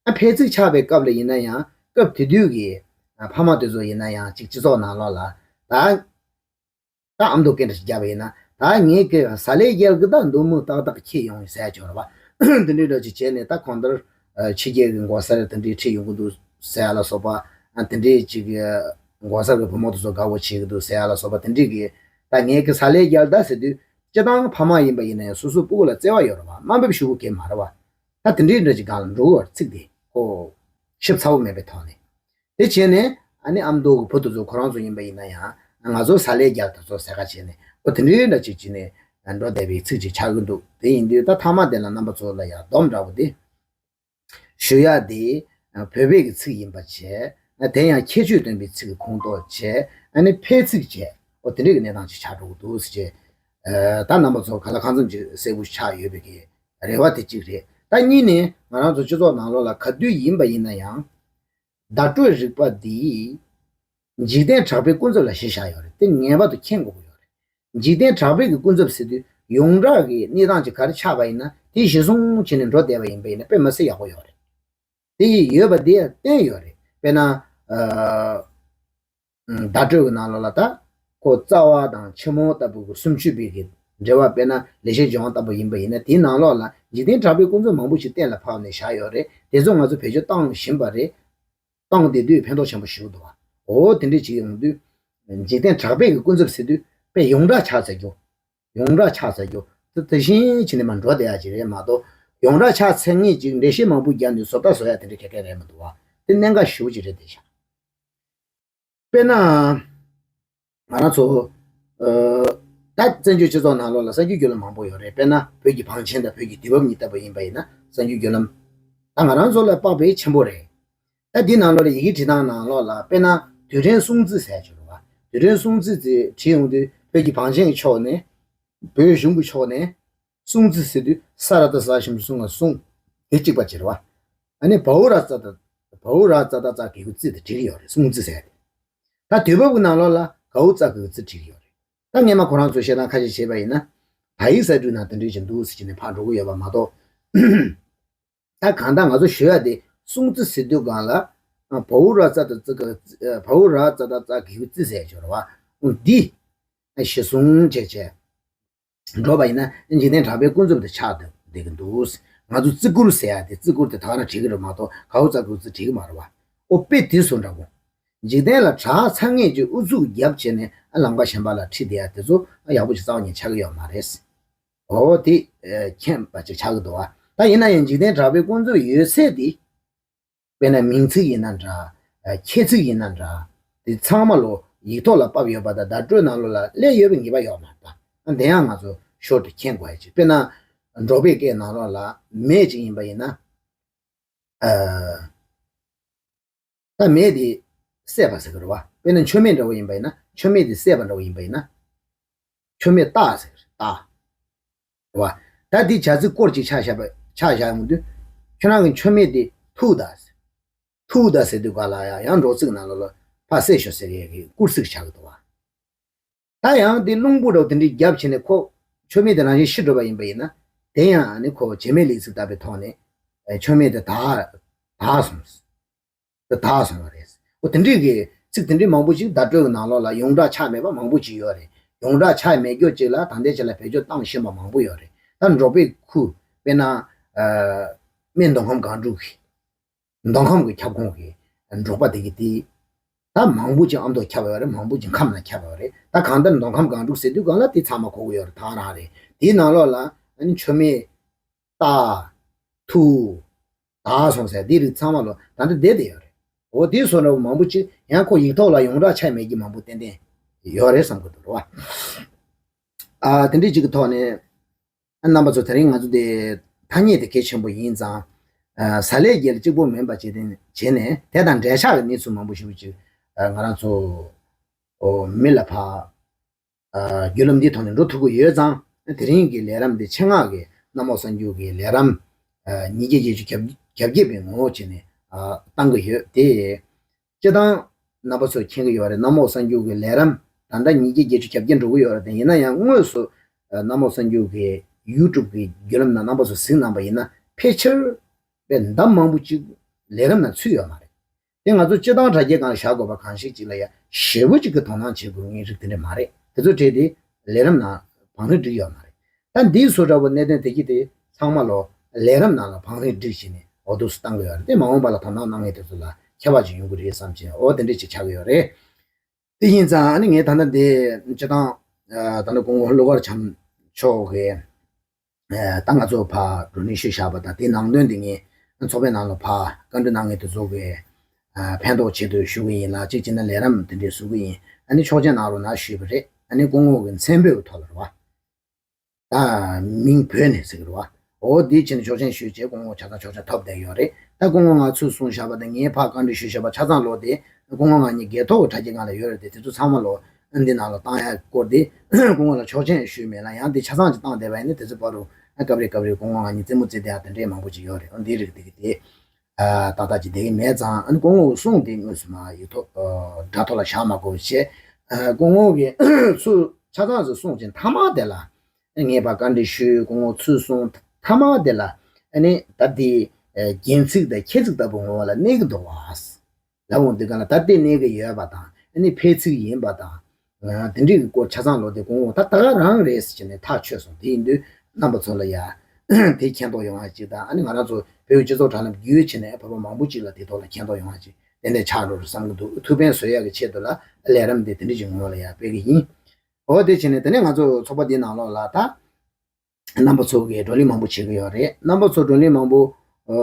ཨ་ཕལ་ཚིག་ཆགས་པའི་སྐབས་ལ་ཡིན་ན་ཡང་སྐབས་དེ་དུས་ཀྱི་ཨ་ཕ་མ་དེ་ཚོ་ཡིན་ན་ཡང་ཅིག་སྤྱི་ཚོགས་ནང་ལོགས་ལ་ད། ད་ཨ་མདོ་སྐད་འདྲ་ཞིག་བརྒྱབ་པ་ཡིན་ན། ད་ངས་ཀྱི་ཟ་ལེ་རྒྱལ་གྱི་ད་མདོ་མོ་ཏག་ཏག་ཁྱེར་ཡོང་ཟེར་ཡ་ཅིག་ཡོད་རེད་བ། དེ་འདྲའི་འདྲ་ཅིག་བྱས་ནས་ད་གང་ལྟར་ཨ་ཕྱི་རྒྱལ་གྱི་མགོ་སར་དེ་འདྲའི་ཁྲིད་ཡོང་གི་འདུག་ཟེར་ཡ་ལ་སོགས་པ། ཨ་དེ་འདྲའི་ཅིག་གི་མགོ་སར་གྱི་བུ་མོ་དེ་ཚོ་དགའ་པོ་བྱེད་ཀྱི་འདུག་ཟེར་ཡ་ལ་སོགས་པ་དེ་འདྲའི་གི། ད་ངས་ཀྱི་ཟ་ལེ་རྒྱལ་ད་ཟེར་དུས་སྤྱིར་བཏང་ཕ་མ་ཡིན་པ་ཡིན་ན་ཡང་སོ་སོའི་སྤུ་གུ་ལ་བརྩེ་བ་ཡོད་རེད་བ། དམའ་འབེབས་ཞུ་གི་གང་མ་རེད་བ། ད་དེ་འདྲའི་འདྲ་ཅིག་སྒང་ལ་འགྲོ་གི་ཡོད་རེད། ཚིག་དེ་ཁོ་ཞིབ་ཚ་པོ་མེད་པའི་ཐོག་ནས། དེ་བྱས་ནས་ཨ་ནི་ཨ་མདོ་གི་བུ་དེ་ཚོ་ཁོ་རང་ཚོ་ཡིན་པ་ཡིན་ན་ཡང་ང་ཚོ་ཟ་ལེ་རྒྱལ་དེ་ཚོ་ཟེར་ཁ་བྱས་ནས་ཨོ་དེ་འདྲའི་འདྲ་ཅིག་བྱས་ནས་འགྲོ་བསྡད་པའི་ཚིག་ཅིག་ཆགས་ཀྱི་འདུག་དེ་ཡིན་དུས་ད་མཐའ་མ་དེ་ལ་རྣམ་པ་ཚོ་ལ་ཡང་སྡོམ་འདྲ་པོ་དེ་ཞུ་ཡག་དེ་བོད་པའི་གི་ཚིག་ཡིན་པ་བྱས། དེ་ཡང་ཁྱད་ཆོས་ལྡན་པའི་ཚིག་གི་ཁོངས་གཏོགས་བྱས། ཨ་ནི་ཕལ་ཚིག་བྱས། ཨོ་དེ་འདྲའི་གི་གནས་སྟངས་ཅིག་ཆགས་འགྲོ་གི་འདུག་ཟེར་བྱས། ད་རྣམ་པ་ཚོ་ག་ལ་གང་འཚམ་ཅིག་གསལ་པོ་ཆགས་ཡོད་པའི་གི་རེ་བ་དེ་གཅིག་རེད། ད་གཉིས་ནས་ང་རང་ཚོ་སྤྱི་ཚོགས་ནང་ལོགས་ལ་ག་དུས་ཡིན་པ་ཡིན་ན་ཡང་། བརྡ་སྤྲོད་རིག་པ་འདིས་འཇིག་རྟེན་གྲགས་པའི་ཀུན་རྫོབ་ལ་གཞི་བཞག་ཡོད་རེད། དེ་ངེས་པར་དུ་མཁྱེན་དགོས་ཀྱི་ཡོད་རེད། འཇིག་རྟེན་གྲགས་པའི་གི་ཀུན་རྫོབ་ཟེར་དུས་ཡོངས་གྲགས་ཀྱི་གནས་སྟངས་ཅིག་ག་རེ་ཆགས་པ་ཡིན་ན་དེ་གཞི་བཟུང་བྱས་ནས་འགྲོ་བསྡད་པ་ཡིན་པ་ཡིན་ན་དཔེ་མི་སྲིད་ཡག་པོ་ཡོད་རེད། དེ་ཡོད་པ་དེ་བསྟན་ཡོད་རེད། དཔེར་ན། ཨ། བརྡ་སྤྲོད་ཀྱི་ནང་ལོགས་ལ་ད། ཁོ་རྩ་བ་དང་ཕྱི་མོ་ལྟ་བུ་གི་སུམ་ཅུ་པའི་གི་འགྲེལ་པ་དཔེར་ན་ལེགས་བཤད་ལྗོན་དབང་ལྟ་བུ་ཡིན་པ་ཡིན་ན་དེའི་ནང་ལོགས་ལ་འཇིག་རྟེན་གྲགས་པའི་ཀུན་རྫོབ་མང་པོ་ཞིག་གཏན་ལ་ཕབ་ནས་བཞག་ཡོད་རེད། དེ་ཚོ་ང་ཚོ་བེད་སྤྱོད་བཏང་བཞིན་པ་རེད། བཏང་བསྡད་དུས་ཕན་ཐོགས་ཆེན་པོ་ཞིག་འདུག་བ། འོ་དེ་འདྲས་བྱེད་ཡོང་དུས། འཇིག་རྟེན་གྲགས་པའི་གི་ཀུན་རྫོབ་ཟེར་དུས་དཔེ་ཡོངས་གྲགས་ཆགས་ཚར་རྒྱུ། ཡོངས་གྲགས་ཆགས་ཚར་རྒྱུ། དེ་དེ་བཞིན་བྱས་ནས་མར་འགྲོ་བསྡད་ཡ་ཅིག་རེད་མ་གཏོགས་ཡོངས་གྲགས་ཆགས་ཚར་མཁན་ཅིག་འགྲེལ་བཤད་མང་པོ་བརྒྱབ་ནས་བཟོ་ལྟ་བཟོ་ཡ་དེ་འདྲ་ག་གེ་རེད་མི་འདུག་བ། དེ་གནད་འགག་ཞེ་པོ་ཅིག་རེད་བསྡད་ཤག་དཔེར་ན། ང་རང་ཚོ། ཨ། ད་བཙན་བྱོལ་སྤྱི་ཚོགས་ནང་ལོགས་ལ་གསར་འགྱུར་བརྒྱུད་ལམ་མང་པོ་ཡོད་རེད། དཔེར་ན་བོད་ཀྱི་བང་ཆེན་དང་བོད་ཀྱི་དུས་བབ་གཉིས་ལྟ་བུ་ཡིན་པ་ཡིན་ན་གསར་འགྱུར་བརྒྱུད་ལམ། ད་ང་རང་ཚོ་ལ་དཔག་པའི་ཆེན་པོ་རེད། ད་འདི་ནང་ལོགས་ལ་ཡི་གེ་བྲིས་སྟངས་ནང་ལོགས་ལ་དཔེར་ན་དུས་དྲན་སྲུང་བརྩི་ཟེར་ཡ་ཅིག་ཡོད་རེད་བ། དུས་དྲན་སྲུང་བརྩི་དེ་བྲིས་ཡོང་དུས་བོད་ཀྱི་བང་ཆེན་གྱི་ཕྱོགས་ནས། བོད་གཞུང་གི་ཕྱོགས་ནས། སྲུང་བརྩི་ཟེར་དུས་ས་ར་བཏགས་སྲ་ཞབས་ཀྱུ་སྲུ་ང་སྲུང་། དེ་གཅིག་པ་ཅིག་རེད་བ། ཨ་ནི་བའོ་ར་ཙ་ད། བའོ་ར་ཙ་ད་ཙ་གི་གུ་ཙི་དེ་བྲིས་ཀྱི་ཡོད་རེད། སྲུང་བརྩི་ཟེར་ཡ་དེ། ད་དུས་བབ་ཀྱི་ནང་ལོགས་ལ་གའོ་ཙ་གི་གུ་ཙི་བྲིས་ཀྱི་ཡོད་རེད། ད་སྔས་མ་ཁོ་རང་ཚོས་བཤད་སྟངས་ཁ་ཤས་བྱས་པ་ཡིན་ན། དག་ཡིག་གསར་འགྱུར་ནང་དེ་འདྲ་ཞིག་འདུག་ཟེར་གྱི་ནས་ཕར་འགྲོ་གི་ཡོད་པ་མ་གཏོགས། ད་གང་ལྟར་ང་ཚོ་ཞུ་ཡ་དེ་སྲུང་བརྩི་ཟེར་དུས་སྒང་ལ། བའོ་ར་ཙ་ད་ཙི་ག་བའོ་ར་ཙ་ད་ཙ་གི་གུ་ཙི་ཟེར་ཡ་ཅིག་ཡོད་རེད་བ། འོ་འདི། གཞི་བཟུང་བྱས་བྱས། འགྲོ་བ་ཡིན་ན་འཇིག་རྟེན་གྲགས་པའི་ཀུན་རྫོབ་དེ་ཆགས་བསྡད་ཀྱི་འདུག་ང་ཚོ་བརྩི་བཀུར་ཟེར་ཡ་དེ་བརྩི་བཀུར་དེ་ད་ག་རང་བྲིས་ཀྱི་རེད་མ་གཏོགས་གའོ་ཙ་གི་གུ་ཙི་བྲིས་ཀྱི་མ་རེད་བ། ཨོ་དཔེ་དེ་བཟོ་འདྲ་པོ། འཇིག་རྟེན་ལ་གྲགས་ཚར་མཁན་གྱི་ཨུ་ཚུགས་རྒྱབ་བྱས་ནས་ཨ་ལམ་ཁ་གཞན་པ་ལ་ཁྲིད་བསྡད་ཡ་དེ་ཚོ་ཨ་ཡག་པོ་ཅིག་རྩ་བ་ཉིད་ཆགས་ཀྱི་ཡོད་མ་རེད། ཨོ་དེ་མཁྱེན་པ་ཅིག་ཆགས་ཀྱི་འདུག་བ། ད་ཡིན་ན་ཡང་འཇིག་རྟེན་གྲགས་པའི་ཀུན་རྫོབ་ཡོད་ཚད་དེ། དཔེར་ན་མིང་ཚིག་ཡིན་ན་འདྲ། ཨ་ཁྱད་ཚིག་ཡིན་ན་འདྲ། དེ་ཚང་མ་ལོ་ཡིག་ཐོག་ལ་ཕབ་ཡོད་པ་དང་བརྡ་སྤྲོད་ནང་ལོགས་ལ་སླེབས་ཡོད་པའི་ངེས་པ་ཡོད་མ་རེད་པ། ཨ་དེ་ཡང་ང་ཚོ་ཞོར་དུ་མཁྱེན་དགོས་ཡ་ཅིག་དཔེར་ན་འབྲོག་པའི་སྐད་ནང་ལོགས་ལ་མེ་ཅིག་ཡིན་པ་ཡིན་ན། ཨ། ད་མེ་དེ་བསད་པ་ཟེར་གི་རེད་བ། དཔེར་ན་མཆོད་མེ་འདྲ་བོ་ཡིན་པ་ཡིན་ན། མཆོད་མེ་དེ་བསད་པ་འདྲ་བོ་ཡིན་པ་ཡིན་ན། མཆོད་མེ་བཏགས་ཟེར་གི་རེད། བཏགས། རེད་བ། ད་དེ་བྱ་ཚིག་སྐོར་ཅིག་ཆ་བཞག་པ། ཆ་བཞག་ཡོང་དུས། ཁྱོད་རང་གི་མཆོད་མེ་དེ་ཐུག་ད་ཟེར། ཐུག་ད་ཟེར་དུས་ག་ལ་ཡང་ཡང་འབྲོག་ཚིག་ནང་ལོགས་ལ་ཕར་བསད་ཤོག་ཟེར་ཡས་ཀྱི་སྐུལ་ཚིག་ཆགས་ཀྱི་འདུག་བ། ད་ཡང་དེ་རླུང་བུ་འདྲ་བོ་དེ་འདྲའི་རྒྱབ་བྱས་ནས་ཁོ་མཆོད་མེ་དེ་རང་བཞིན་ཤི་འགྲོ་བ་ཡིན་པ་ཡིན་ན། དེ་ཡང་ཨ་ནི་ཁོ་བྱེད་མེད་ལས་ཚིག་བཏགས་པའི་ཐོག་ནས་ཨེ་མཆོད་མེ་དེ་དག་དག་སོང་། དེ་དག་སོང་བ་རེད། འོ་དེ་འདྲའི་གི་ཚིག་དེ་འདྲའི་མང་པོ་ཞིག་བརྡ་སྤྲོད་ཀྱི་ནང་ལོགས་ལ་ཡོངས་གྲགས་ཆགས་མེད་པ་མང་པོ་ཞིག་ཡོད་རེད། ཡོངས་གྲགས་ཆགས་མེད་རྒྱུ་ཅིག་ལ་ད་ལྟའི་ཆ་ལ་བེད་སྤྱོད་བཏང་བཞིན་པ་མང་པོ་ཡོད་རེད། ད་འབྲོག་པའི་ཁུལ་དཔེར་ན་ཨ་སྨད་མདོ་ཁམས་སྒང་དྲུག་གི་མདོ་ཁམས་ཀྱི་ཁྱབ་ཁོངས་ཀྱི་འབྲོག་པ་དེ་གི་དེ། ད་མང་པོ་ཅིག་ཨ་མདོ་ཁྱབ་ཡོད་རེད། མང་པོ་ཅིག་ཁམས་ལ་ཁྱབ་ཡོད་རེད། ད་གང་ལྟར་མདོ་ཁམས་སྒང་དྲུག་ཟེར་དུས་སྒང་ལ་དེ་ཚང་མ་གོ་གི་ཡོད་རེད། ད་ག་རང་རེད། དེའི་ནང་ལོགས་ལ་ཨ་ནི་མཆོད་མེ་བཏགས། ཐུག་དག་སོང་ཟེར་དེའི་རིགས་ཚང་མ་ལོ་ད་ལྟ་བསྡད་བསྡད་ཡོད་རེད། འོ་དེ་བཟོ་འདྲ་བོ་མང་པོ་ཅིག་ཡང་ཁོ་ཡིག་ཐོག་ལ་ཡོངས་གྲགས་ཆགས་མེད་ཀྱི་མང་པོ་ཏན་ཏན་ཡོད་རེད་བསམ་གི་འདུག་རེད་བ། ཨ་དེ་འདྲའི་ཅིག་གི་ཐོག་ནས། རྣམ་པ་ཚོ་དེ་རིང་ང་ཚོ་དེ་ཐ་སྙད་དེ་གལ་ཆེན་པོ་ཡིན་ཙང་། ཨ་བཟའ་ལས་རྒྱལ་གཅིག་པོ་མིན་པ་བྱས་ཏེ་བྱས་ནས་དེ་དང་འབྲེལ་ཆགས་ཀྱི་གནས་ཚུལ་མང་པོ་ཞིག་ཅིག་ཨ་ང་རང་ཚོ་ཨོ་མི་ལ་ཕར་ཨ་བརྒྱུད་ལམ་འདིའི་ཐོག་ནས་འགྲོ་ཐུབ་ཀྱི་ཡོད་ཙང་། དེ་རིང་གི་ལས་རིམ་འདི་ཆེད་མངགས་ཀྱི་གནམ་འོག་གསར་འགྱུར་གྱི་ལས་རིམ་ཨ་ཉིས་བརྒྱ་བརྒྱད་ཅུ་གྱ་བརྒྱད་པའི་ངོ་བོ་བྱས་ནས་ཨ་བཏང་གི་ཡོད་དེ། སྤྱིར་བཏང་རྣམ་པ་ཚོས་མཁྱེན་གྱི་ཡོད་རེད། གནམ་འོག་གསར་འགྱུར་གྱི་ལས་རིམ་ད་ལྟ་ཉིས་བརྒྱ་བརྒྱད་ཅུ་གྱ་བརྒྱད་འགྲོ་གི་ཡོད་རེད་དེ། ཡིན་ན་ཡང་དངོས་སུ་ཨ་གནམ་འོག་གསར་འགྱུར་གྱི་ཡུ་ཊུབ་གི་བརྒྱུད་ལམ་ནང་རྣམ་པ་ཚོ་གཟིགས་གནང་པ་ཡིན་ན་ཕལ་ཆེར་དཔེ་ཟླ་མང་པོ་ཅིག་ལས་རིམ་ནང་ཚུད་ཡོད་མ་རེད། དེ་ང་ཚོ་སྤྱིར་བཏང་དྲ་རྒྱའི་སྒང་ལ་བཞག་དགོས་པ་གང་ཞིག་ཅིག་ལ་ཡ་ཞེ་པོ་ཅིག་གི་དོ་སྣང་བྱེད་དགོས་ངེས་རིགས་དེ་འདྲ་མ་རེད། དེ་ཚོ་བྲིས་ཏེ་ལས་རིམ་ནང་བང་རིམ་བསྒྲིགས་ཡོད་མ་རེད། ད་འདིའི་བཟོ་འདྲ་བོ་གནད་དོན་དེ་གྱིས་དེ་ཚང་མ་ལོ་ལས་རིམ་ནང་ལ་བང་རིམ་བསྒྲིགས་བྱས་ནས་འོ་འདུག་སེ་བཏང་གི་ཡོད་རེད། དེ་མ་འོངས་པ་ལ་དོ་སྣང་གནང་མཁན་དེ་ཚོ་ལ་ཁྱད་པར་ཅིག་ཡོང་གི་རེད་བསམ་བྱས། འོ་དེ་འདྲ་ཅིག་ཆགས་ཀྱི་ཡོད་རེད། དེ་ཡིན་ཙང་ཨ་ནི་ངས་ད་ལྟ་འདི་སྤྱིར་བཏང་ད་ལྟ་སྐུ་ངོ་ཀླུ་མཁར་བྱམས་མཆོག་གིས་ད་ང་ཚོ་ཕར་བགྲོ་གླེང་ཞུས་བཞག་པ་དང་དེའི་ནང་དོན་འདི་ངས་ཚོགས་པའི་ནང་ལ་ཕར་བཀའ་འདྲི་གནང་མཁན་དེ་ཚོ་གིས་ཕན་ཐོགས་ཆེད་དུ་ཞུ་གི་ཡིན་ལ། གཅིག་བྱས་ན་ལས་རིམ་དེ་འདྲས་བཟོ་གི་ཡིན། ཨ་ནི་ཆོག་མཆན་གནང་རོགས་གནང་ཞུས་པ་རེད། ཨ་ནི་སྐུ་ངོ་གི་མཚན་འབོད་ཀྱི་ཐོག་ལ་རེད་བ། ད་མིང་བོས་ནས་ཟེར་གི་རེད་བ། འོ་དེ་བྱས་ནས་ཆོག་མཆན་ཞུས་བྱས་སྐུ་ངོ་ཆ་ཚང་ཆོག་མཆན་ཐོབ་བསྡད་ཡོད་རེད། ད་སྐུ་ངོ་ང་ཚུར་གསུངས་བཞག་པ་དང་ངས་ཕར་བཀའ་འདྲི་ཞུས་བཞག་པ་ཆ་ཚང་ལོ་དེ་སྐུ་ངོ་ང་གཉིས་སྒེར་ཐོག་གི་དྲ་རྒྱའི་སྒང་ལ་ཡོད་རེད་དེ། དེ་ཚོ་ཚང་མ་ལོ་འདི་ནང་ལ་བཏང་ཡག་སྐོར་དེ་སྐུ་ངོ་ལ་ཆོག་མཆན་ཞུས་མེད་ལ། ཡང་དེ་ཆ་ཚང་ཅིག་བཏང་བསྡད་པ་ཡིན་ན་དེ་ཚོ་བར་དུ་སྐབས་རེ་སྐབས་རེ་སྐུ་ངོ་ང་གཉིས་རྩེད་མོ་རྩེ་བསྡད་ཡག་དེ་འདྲས་མང་པོ་ཅིག་ཡོད་རེད། འོ་འདི་རིགས་དེ་གི་དེ། ཨ་ཏག་ཏག་ཅིག་བསྡད་ཀྱི་མེད་ཙང་། ཨ་ནི་སྐུ་ངོ་གསུང་དེ་དངོས་སུ་མ་ཡིག་ཐོག་ཨ་དྲ་ཐོག་ལ་བཞག་མ་དགོས་བྱས། ཨ་སྐུ་ངོ་གིས་ཚུར་ཆ་ཚང་ཞིག་གསུང་ཅིང་མཐའ་མ་དེ་ལ་ངས་ཕར་བཀའ་འདྲི་ཞུས། སྐུ་ངོ་ཚུར་གསུང་མཐའ་མ་དེ་ལ་ཨ་ནི་ད་དེ་ཨ་རྒྱན་ཚིག་དང་ཁྱད་ཚིག་ལྟ་བུ་ངོ་བོ་ལ་གནས་ཀྱི་འདུག་བ། ལབ་འོང་དུས་ག་ལ་ད་ལྟའི་གནས་ཀྱི་ཡོད་པ་དང་ཨ་ནི་ཕལ་ཚིག་ཡིན་པ་དང་། ཨ་དེ་འདྲའི་གི་སྐོར་ཆ་ཚང་ལོ་དེ་སྐུ་ངོ་ད་ད་ག་རང་རེད་ཟེར་བྱས་ནས་ཐག་ཆོད་སོང་། དེ་ཡིན་དུས་རྣམ་པ་ཚོ་ལ་ཡ་དེ་མཁྱེན་རྟོགས་ཡོང་བ་ཅིག་དང་། ཨ་ནི་ང་རང་ཚོ་བོད་ཀྱི་སྤྱི་ཚོགས་དྲ་ལམ་བརྒྱུད་བྱས་ནས་བོད་པ་མང་པོ་ཅིག་ལ་དེ་ཐོག་ལ་མཁྱེན་རྟོགས་ཡོང་བ་ཅིག་ཏན་ཏན་ཆགས་འགྲོ་རེད་བསམ་གྱི་འདུག་ཐུགས་ཕན་གསོས་ཡག་གི་ཆེད་དུ་ལ་ལས་རིམ་དེ་དེ་འདྲ་ཅིག་ངོ་ལ་ཡ་སྤེལ་གི་ཡིན། འོ་དེ་བྱས་ནས་དེ་ནས་ང་ཚོ་ཚོགས་པ་འདིའི་ནང་ལོགས་ལ་ད། རྣམ་པ་ཚོ་གིས་བགྲོ་གླེང་མང་པོ་བྱེད་ཀྱི་ཡོད་རེད། རྣམ་པ་ཚོ་བགྲོ་གླེང་མང་པོ་ཨ་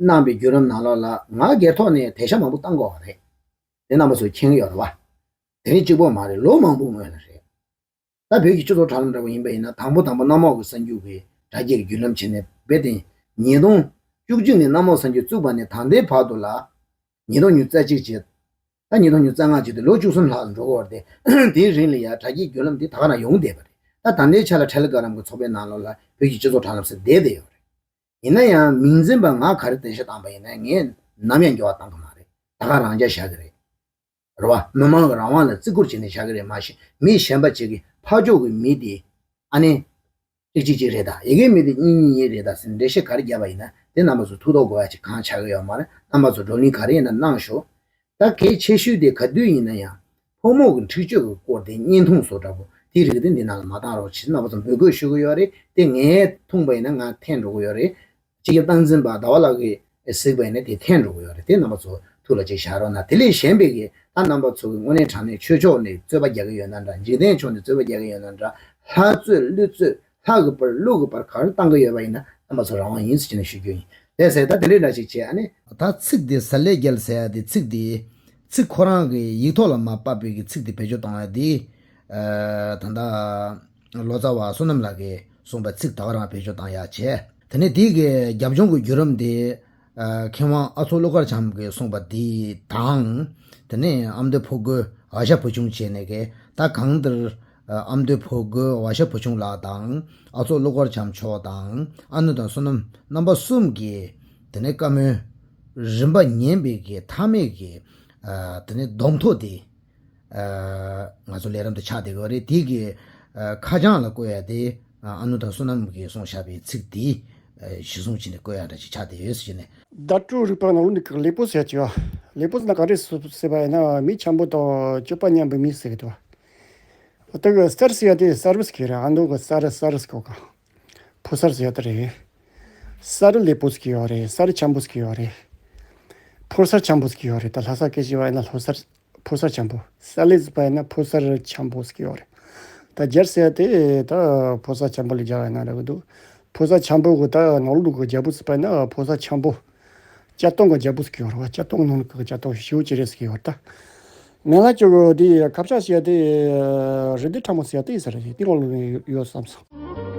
གནང་པའི་བརྒྱུད་རིམ་ནང་ལོགས་ལ་ང་སྒེར་ཐོག་ནས་དེ་ཤ་མང་པོ་བཏང་དགོས་པ་རེད། དེ་རྣམ་པ་ཚོས་མཁྱེན་གྱི་ཡོད་རེད་བ། དེ་རིང་གཅིག་པོ་མ་རེད། ལོ་མང་པོ་སྔོན་ལ་རེད། ད་བོད་ཀྱི་སྤྱི་ཚོགས་དྲ་ལམ་འདྲ་པོ་ཡིན་པ་ཡིན་ན་དང་པོ་དང་པོ་གནམ་འོག་གི་གསར་འགྱུར་གྱི་དྲ་རྒྱའི་བརྒྱུད་ལམ་བྱས་ནས་རྦད་དེ་ཉིས་སྟོང་བཅུ་གཅིག་ནས་གནམ་འོག་གསར་འགྱུར་བཙུགས་པ་ནས་ད་ལྟའི་བར་དུ་ལ་ཉིས་སྟོང་ཉི་ཤུ་རྩ་གཅིག་བྱས། ད་ཉིས་སྟོང་ཉི་ཤུ་རྩ་ལྔ་བྱས་ཏེ་ལོ་བཅུ་གསུམ་ལྷག་འགྲོ་གི་ཡོད་རེད་དེ། དེའི་རིང་ལ་ཡ་དྲ་རྒྱའི་བརྒྱུད་ལམ་འདི་ད་ག་རང་ཡོང་བསྡད་པ་རེད། ད་ད་ལྟའི་ཆ་ལ་ཊེ་ལི་གྷ་རམ་གྱི་ཚོགས་པའི་ནང་ལོགས་ལ་བོད་ཀྱི་སྤྱི་ཚོགས་དྲ་ལམ་ཟེར་བསྡད་བསྡད་ཡོད་རེད། ཡིན་ན་ཡང་མིང་འཛིན་པ་ང་ག་རེ་འགྲེལ་བཤད་བཏང་པ་ཡིན་ན་ངས་ནམ་ཡང་འགྱུར་བ་བཏང་གི་མ་རེད། ད་ག་རང་རྐྱ་བཞག་གི་རེད། རེད་བ། མི་མང་གི་རང་དབང་ལ་བརྩི་བཀུར་བྱས་ནས་བཞག་གི་རེད། མ་གཞི་མི་གཞན་པ་ཅིག་གིས་ཕར་ཕྱོགས་ཀྱི་མི་དེ་ཨ་ནི་གཅིག་གཅིག་གཅིག་རེད་ད། ཡ་གིའི་མི་དེ་གཉིས་གཉིས་གཉིས་རེད་ད་ཟེར་འགྲེལ་བཤད་ག་རེ་བརྒྱབ་པ་ཡིན་ན་དེ་རྣམ་པ་ཚོ་ཐུགས་དོགས་དགོས་ཡ་ཅིག་གང་ཆགས་ཀྱི་ཡོད་མ་རེད། རྣམ་པ་ཚོ་བགྲོ་གླེང་ག་རེ་ཡིན་ན་གནང་ཤོག་ད་གལ་ཆེ་ཤོས་དེ་ག་དུས་ཡིན་ན་ཡང་ཕོ་མོ་གི་འཁྲིག་སྤྱོད་ཀྱི་སྐོར་དེ་བརྙན་ཐུང་བཟོ་འདྲ་པོ་དེའི་རིགས་དེ་འདི་ནང་ལ་མ་བཏང་རོགས་བྱེད། རྣམ་པ་ཚོ་འབོད་སྐུལ་ཞུ་གི་ཡོད་རེད། དེ་ངས་མཐོང་པ་ཡིན་ན་ང་འཐེན་འགྲོ་གི་ཡོད་རེད། སྤྱི་ཁྱབ་སྟངས་འཛིན་པ་ཟླ་བ་ལགས་ཀྱིས་གཟིགས་པ་ཡིན་ན་དེ་འཐེན་འགྲོ་གི་ཡོད་རེད། དེ་རྣམ་པ་ཚོ་ཐུགས་ལ་ཅིག་བཞག་རོགས་གནང་། དེ་ལས་གཞན་པའི་གི་ད་རྣམ་པ་ཚོ་གི་དངོས་གནས་དྲང་གནས་ཆོས་ཕྱོགས་ནས་རྩོད་པ་རྒྱག་གི་ཡོད་ན་འདྲ། འཇིག་རྟེན་ཕྱོགས་ནས་རྩོད་པ་རྒྱག་གི་ཡོད་ན་འདྲ། ལྷ་རྩོད་ཀླུ་རྩོད་ལྷ་གི་པར་ཀླུ་གི་པར་ག་རེ་བཏང་གི་ཡོད་པ་ཡིན་ན་རྣམ་པ་ཚོ་རང་དབང་ཡིན་ཟེར་བྱས་ནས་ཞུ་རྒྱུ་ཡིན། ལགས་སེ། ད་དེ་འདྲའི་འདྲ་ཞིག་བྱས། ཨ་ནི་ད་ཚིག་དེ་བཟའ་ལས་རྒྱལ་ཟེར་ཡ་དེ་ཚིག་དེ་ ཚིག་ཁོ་རང་གི་ཡིག་ཐོག་ལ་མར་ཕབ་པའི་གི་ཚིག་དེ་བེད་སྤྱོད་བཏང་ཡ་དེ། ཨ། ད་ལྟ་ལོ་ཙཱ་བ་བསོད་ནམས་ལགས་ཀྱིས་གསུངས་པའི་ཚིག་ད་ག་རང་བེད་སྤྱོད་བཏང་ཡ་བྱས། དེ་ནས་དེའི་གི་རྒྱབ་ལྗོངས་ཀྱི་བརྒྱུད་རིམ་དེ། ཨ། མཁས་དབང་ཨ་ཚོགས་ཀླུ་མཁར་བྱམས་ཀྱིས་གསུངས་པ་དེ་དང་། དེ་ནས་ཨ་མདོའི་ཕོ་རྒོད་འོ་ཤ་བུ་ཆུང་བྱས་ནས་གི་ད་གང་ལྟར། ཨ། ཨ་མདོའི་ཕོ་རྒོད་འོ་ཤ་བུ་ཆུང་ལགས་དང་། ཨ་ཚོགས་ཀླུ་མཁར་བྱམས་མཆོག་དང་། ཨ་ནུ་དང་བསོད་ནམས་རྣམ་པ་གསུམ་གྱིས་དེ་ནས་བཀའ་མོལ་རིམ་པ་ཉན་པའི་གི་མཐའ་མའི་གི། ཨ། དེ་ནས་སྡོམ་ཐོ་དེ། ཨ། ང་ཚོ་ལས་རིམ་དུ་ཆགས་བསྡད་ཡོད་རེད། དེ་གི། ཨ། ཁ་བྱང་ལ་བཀོད་ཡ་དེ། ཨ། ཨ་ནུ་དང་བསོད་ནམས་ཀྱིས་གསུངས་བཞག་པའི་ཚིག་དེ། ཨ། གཞི་བཟུང་བྱས་ནས་བཀོད་ཡ་འདྲ་ཞིག་ཆགས་བསྡད་ཡོད་ཟེར་ནས། བརྡ་སྤྲོད་རིག་པ་ནང་ལོགས་ནས་ཀྱི་ལེགས་པོ་ཟེར་གྱི་བ། ལེགས་པོ་ཟེར་ན་ག་རེ་ཟེར་བ་ཡིན་ན། མི་འཆམ་པོ་དང་སྤྱོད་པ་མཉམ་པའི་མི་ཟེར་གྱི་འདུག་བ། དེ་གི་གསར་ཟེར་ཡ་དེ་གསར་བུ་ཟེར་གྱི་རེད། ཨ་མདོ་གི་གསར་གསར་ཟེར་གོ་ག་ཕོ་གསར་ཟེར་ཡ་དེ་རེད། གསར་ལེགས་པོ་ཟེར་གྱི་ཡོད་རེད། གསར་འཆམ་པོ་ཟེར་གྱི་ཡོད་རེད། ཕོ་གསར་འཆམ་པོ་ཟེར་གྱི་ཡོད་རེད། ད་ལྷ་ས་སྐད་ཆ་བ་ཡིན་ན་ལྷོ་གསར། ཕོ་གསར་འཆམ་པོ། གསར་ལེགས་ཟེར་བ་ཡིན་ན་ཕོ་གསར་འཆམ་པོ་ཟེར་གྱི་ཡོད་རེད། ད་སྦྱར་ཟེར་ཡ་དེ་ད་ཕོ་གསར་འཆམ་པོ་ལ་སྦྱར་བ་ཡིན་ན་འདྲ་གི་འདུག་ཕོ་གསར་འཆམ་པོ་གི་ད་ནང་ལོགས་གི་རྒྱལ་པོ་ཟེར་བ་ཡིན་ན་ཕོ་གསར་འཆམ་པོ། སྐྱ་སྟོང་གི་རྒྱལ་པོ་ཟེར་གྱི་ཡོད་རེད་བ། སྐྱ་སྟོང་ནང་གི་སྐྱ་སྟོང་ཞེ་པོ་ཅིག་རེད་ཟེར་གྱི་ཡོད་རེད་ད། མིང་ལ་ཅོ་གི་དེ་ཁ་བྱང་ཟེར་ཡ་དེ་རི་དེ་ཁྲ་མོ་ཟེར་ཡ་དེ་ཟེར་རེད། དེ་ནང་ལོགས་ནས་ཡོད་བསམ་སོང་།